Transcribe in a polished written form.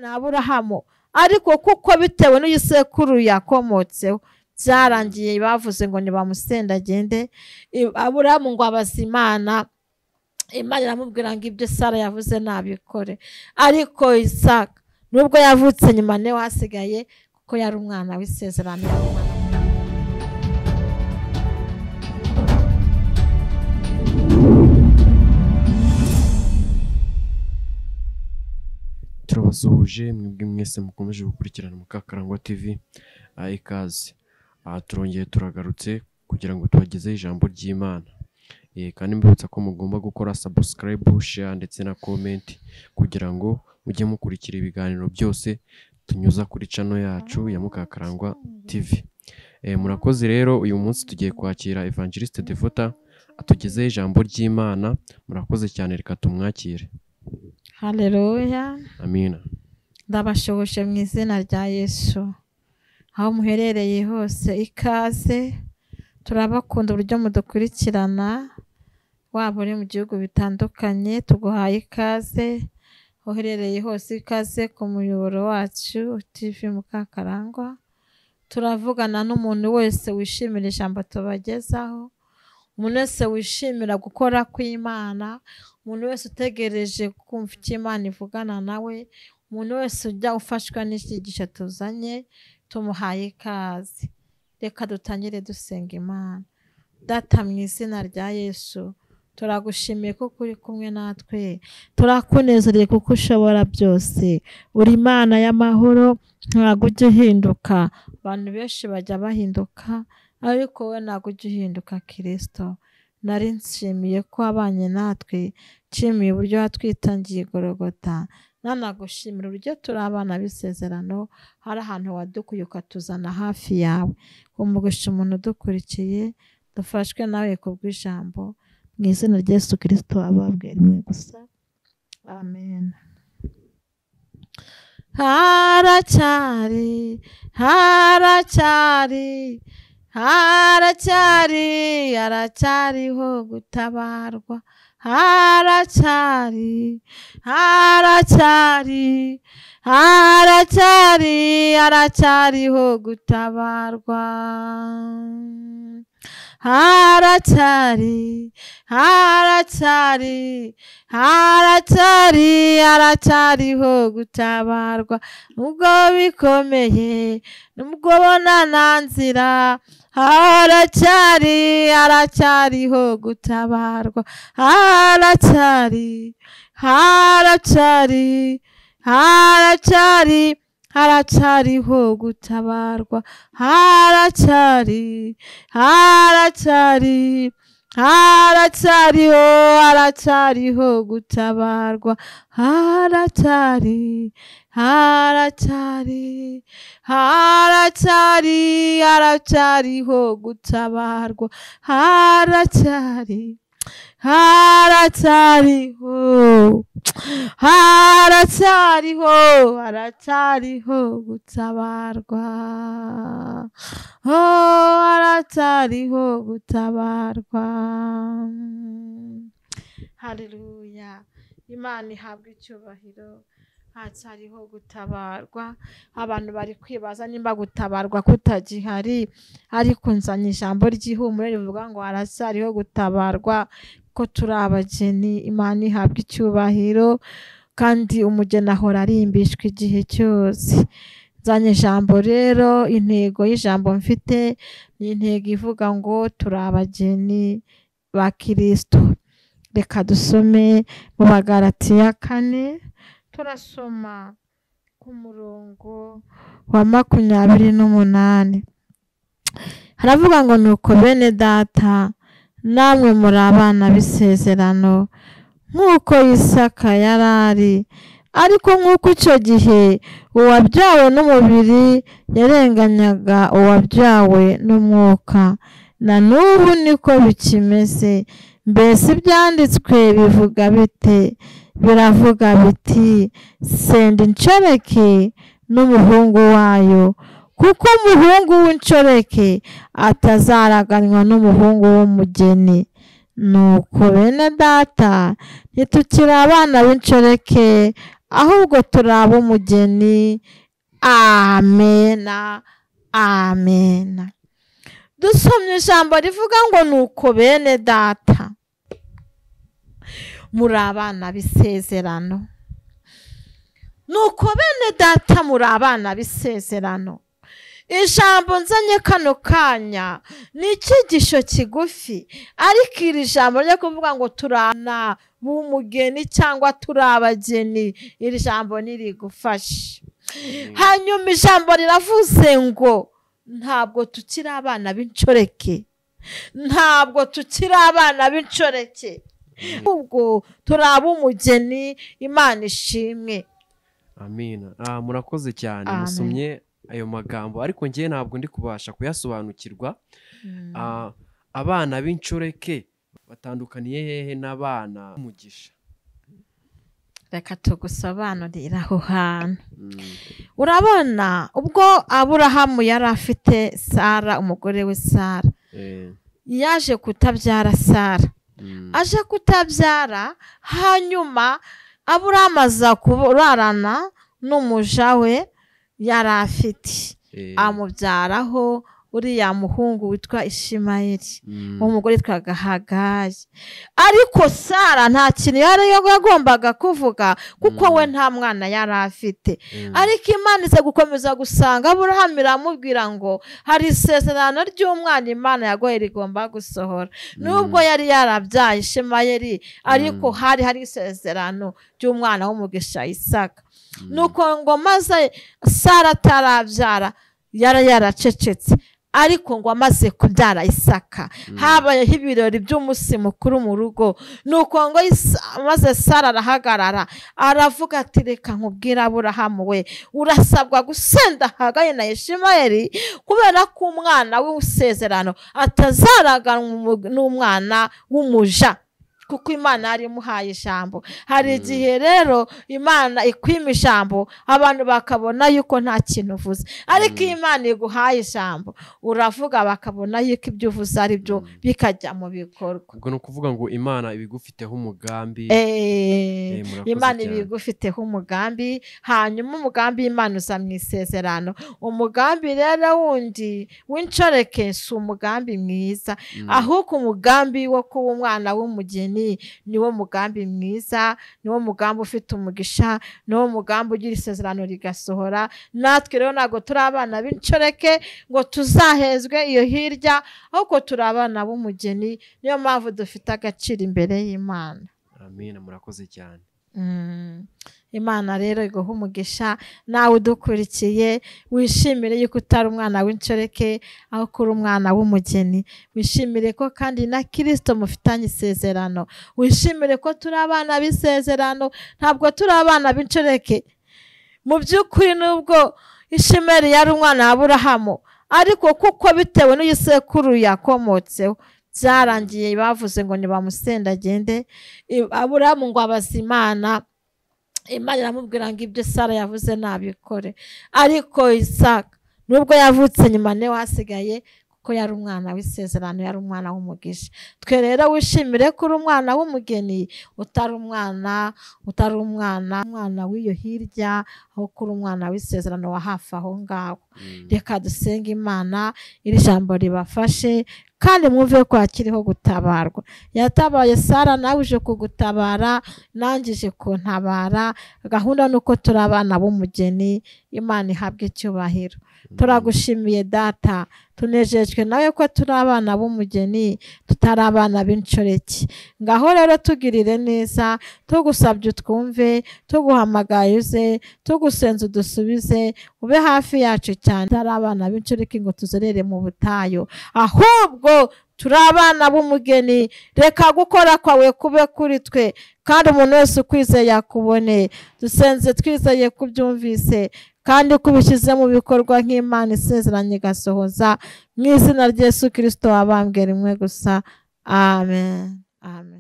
na Aburahamu, ariko kuko bitewe n'igisekuru yakomotseho byarangiye bavuze ngo nibamusenda agende. Aburahamu ngo abaza Imana, Imana iramubwira ngo ibyo Sara yavuze nabikore. Ariko Isaka nubwo yavutse nyuma niwe wasigaye kuko yari umwana w'isezerano. Turabasuhuje mwebwe mwese mukomeje gukurikirana Mukakarangwa TV, ikaze. Turongeye turagarutse kugira ngo tubagezeho ijambo ry'Imana. Kandi mbibutsa ko mugomba gukora subscribe, share ndetse na comment kugira ngo mujye mukurikira ibiganiro byose tunyuza kuri channel yacu ya Mukakarangwa TV. Murakoze rero, uyu munsi tugiye kwakira Evangeliste Devota atugezeho ijambo ry'Imana. Murakoze cyane, reka tumwakire. Haleluya. Amina. Ndabashoboje mu izina rya Yesu. Aho muherereye hose ikaze, turabakunda uburyo mudukurikirana, waba uri mu gihugu bitandukanye tuguhaye ikaze, uherereye hose ikaze ku muyoboro wacu TV Mukakarangwa. Turavugana n'umuntu wese wishimira ijambo tubagezaho, umuntu wese wishimira gukora kw'Imana, umuntu wese utegereje kumva icyo Imana ivugana nawe, umuntu wese ujya ufashwa n'icyigisho tuzanye, tumuhaye ikaze. Reka dutangire dusenga Imana. Data mu izina rya Yesu, turagushimiye kuko uri kumwe natwe, turakunezereye kuko ushobora byose, uri Imana y'amahoro, ntabwo ujya uhinduka. Abantu benshi bajya bahinduka, ariko wowe ntabwo ujya uhinduka Kristo. Nari nshimiye ko wabanye natwe, nshimiye uburyo watwitangiye Golgotha, nanagushimira uburyo turi abana b'isezerano, hari ahantu wadukuye ukatuzana hafi yawe. Umugisha umuntu udukurikiye, dufashwe nawe kubw'ijambo mu izina rya Yesu Kristo ababwira rimwe gusa, amen. Haracyari, haracyari, haracyari, haracyariho gutabarwa. Haracyari, haracyari, haracyari, haracyariho gutabarwa. Haracyari, haracyari, haracyari, haracyariho gutabarwa. Nubwo bikomeye, nubwo bona nta nzira, haracyari, haracyariho gutabarwa. Haracyari, haracyari, haracyari, haracyariho gutabarwa. Haracyari, haracyari, haracyariho, haracyariho gutabarwa. Haracyari, haracyari, haracyari, haracyariho gutabarwa. Haracyari, haracyariho, haracyariho, haracyariho gutabarwa. Oh, haracyariho gutabarwa. Haleluya. Imana ihabwe icyubahiro. Haracyariho gutabarwa. Abantu bari kwibaza nimba gutabarwa kutagihari, ariko nzanye ijambo ry'ihumure rivuga ngo haracyariho gutabarwa, ko turi abageni. Imana ihabwe icyubahiro, kandi umugeni ahora arimbishwa igihe cyose. Nzanye ijambo rero, intego y'ijambo mfite ni intego ivuga ngo turi abageni ba Kristo. Reka dusome mu Bagalatiya 4, turasoma ku murongo wa 28. Haravuga ngo nuko bene data, namwe muri abana b'isezerano nk'uko Isaka yari ari, ariko nk'uko icyo gihe uwabyawe n'umubiri yarenganyaga uwabyawe n'umwuka, na n'ubu niko bikimeze. Mbese ibyanditswe bivuga bite? Biravuga biti senda inshoreke n'umuhungu wayo, kuko umuhungu w'inshoreke atazaraganwa n'umuhungu w'umugeni. Nuko bene data, ntitukiri abana b'inshoreke, ahubwo turi ab'umugeni. Amena, amena. Dusomye ijambo rivuga ngo nuko bene data muri abana b'isezerano. Nuko bene data muri abana b'isezerano. Ijambo nzanye kano kanya ni icyigisho kigufi, ariko iri jambo ryo kuvuga ngo turana b'umugeni cyangwa turi abageni, iri jambo nirigufashe. Hanyuma ijambo riravuze ngo ntabwo tukiri abana b'inshoreke, ntabwo tukiri abana b'inshoreke, ubwo turi ab'umugeni. Imana ishimwe. Amina. Murakoze cyane, musomye ayo magambo, ariko njye ntabwo ndi kubasha kuyasobanukirwa. Abana b'inshoreke batandukaniye hehe n'abana b'umugisha? Reka tugusobanurire aho hantu. Urabona ubwo Aburahamu yari afite Sara, umugore we Sara, yaje kutabyara Sara, aje kutabyara, hanyuma Aburahamu aza kurarana n'umuja we yari afite, amubyaraho uriya muhungu witwa Ishimayeli, umugore witwaga Hagayi. Ariko Sara nta kintu yari yagombaga kuvuga kuko we nta mwana yari afite. Ariko Imana iza gukomeza gusanga Aburahamu iramubwira ngo hari isezerano ry'umwana Imana yaguhaye rigomba gusohora. Nubwo yari yarabyaye Ishimayeli, ariko hari isezerano ry'umwana w'umugisha Isaka. Nuko ngo maze Sara atarabyara yari yaracecetse, ariko ngo amaze kubyara Isaka habayeho ibirori by'umunsi mukuru mu rugo. Nuko ngo maze Sara arahagarara aravuga ati reka nkubwire Aburahamu we, urasabwa gusenda Hagayi na Ishimayeli, kubera ko umwana w'isezerano atazaraganwa n'umwana w'umuja, kuko Imana yari imuhaye ijambo. Hari igihe rero Imana ikwima ijambo abantu bakabona yuko nta kintu uvuze, ariko iyo Imana iguhaye ijambo uravuga bakabona yuko ibyo uvuze ari byo, bikajya mu bikorwa. Ubwo ni ukuvuga ngo Imana ibigufiteho umugambi. Imana ibigufiteho umugambi, hanyuma umugambi w'Imana uza mu isezerano. Umugambi rero wundi w'inshoreke si umugambi mwiza, ahubwo umugambi wo kuba umwana w'umugeni niwo mugambi mwiza, niwo mugambi ufite umugisha, niwo mugambi ugira isezerano rigasohora. Natwe rero ntabwo turi abana b'inshoreke ngo tuzahezwe iyo hirya, ahubwo turi abana b'umugeni. Niyo mpamvu dufite agaciro imbere y'Imana. Amina, murakoze cyane. Imana rero iguha umugisha. Nawe udukurikiye wishimire yuko utari umwana w'inshoreke, aho uri umwana w'umugeni. Wishimire ko kandi na Kristo mufitanye isezerano. Wishimire ko turi abana b'isezerano, ntabwo turi abana b'inshoreke. Mu by'ukuri nubwo Ishimayeli yari umwana wa Aburahamu, ariko kuko bitewe n'igisekuru yakomotseho byarangiye bavuze ngo nibamusenda agende. Aburahamu ngo abaza Imana, Imana iramubwira ngo ibyo Sara yavuze nabikore. Ariko Isaka nubwo yavutse nyuma niwe wasigaye, kuko yari umwana w'isezerano, yari umwana w'umugisha. Twe rero wishimire ko uri umwana w'umugeni, utari umwana w'iyo hirya, aho kuri umwana w'isezerano wa hafi aho ngaho. Reka dusenge Imana, iri jambo ribafashe kandi mwumve ko hakiriho gutabarwa. Yatabaye Sara, nawe uje kugutabara, nanjye ije kuntabara. Gahunda nuko turi abana b'umugeni. Imana ihabwe icyubahiro. Turagushimiye Data, tunejejwe nawe ko turi abana b'umugeni, tutari abana b'inshoreke. Ngaho rero tugirire neza, tugusabye utwumve, tuguhamagaye uze, tugusenze udusubize, ube hafi yacu cyane. Tutari abana b'inshoreke ngo tuzerere mu butayu, ahubwo turi abana b'umugeni. Reka gukora kwawe kube kuri twe, kandi umuntu wese ukwizeye akubone. Dusenze twizeye kubyumvise kandi kubishyize mu bikorwa nk'Imana isezeranye igasohoza. Mu izina rya Yesu Kristo wabambwe rimwe gusa. Amen. Amen.